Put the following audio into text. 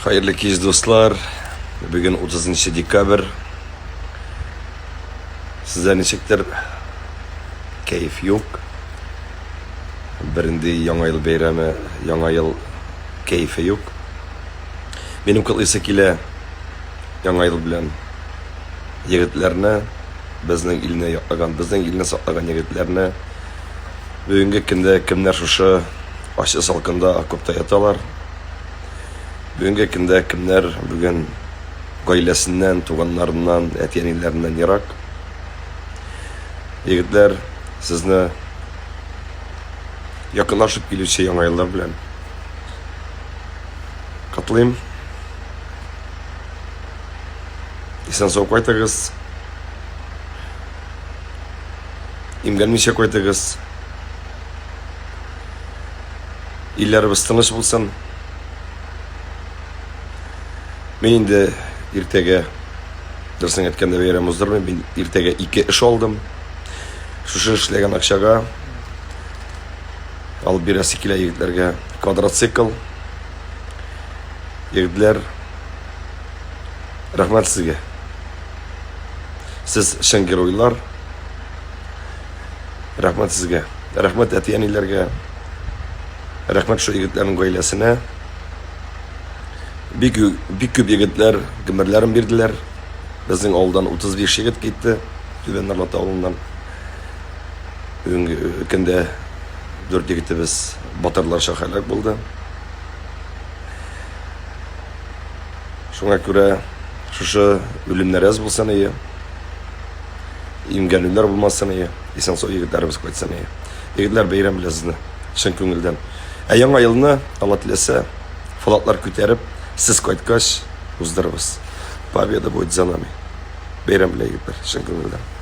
Хәерле кич, дуслар. Бүген 30 декабрь. Сездә ничектер кәеф юк. Бернинди яңа ел бәйрәме, яңа ел кәефе юк. Минем котлыйсы килә яңа ел белән егетләрне, безнең илне яклаган, безнең илне саклаган егетләрне. Бүгенге көндә кемнәр шушы ачы салкында окопта яталар? Бүгенге көндә кемнәр бүген гаиләсеннән, туганнарыннан, әти-әниләреннән ерак? Егетләр, сезне якынлашып килүче яңа еллар белән котлыйм. Исән-сау кайтыгыз. Имгәнмичә кайтыгыз. Илләребез тыныч булсын. Мин инде иртәгә, дөресен әйткәндә, бәйрәм уздырмыйм. Мин иртәгә ике эш алдым. Шушы эшләгән акчага алып бирәсе килә егетләргә квадроцикл. Егетләр, рәхмәт сезгә. Сез чын геройлар. Рәхмәт сезгә. Рәхмәт әти-әниләргә. Рәхмәт шул егетләрнең гаиләсенә. Бик, бик күп егетләр гомерләрен бирделәр. Безнең авылдан 35 егет китте, Түбән Норлат авылыннан. Бүгенге көндә дүрт егетебез батырларча һәлак булды. Шуңа күрә шушы үлемнәр әз булсын ие. Имгәнүләр булмасын ие. Исән-сау егетләребез кайтсын ие. Егетләр, бәйрәм белән сезне. Чын күңелдән. Ә яңа елны, Алла теләсә, флаглар күтәреп, сез кайткач, уздырырбыз. Победа будет за нами. Бәйрәм белән, егетләр, чын күңелдән.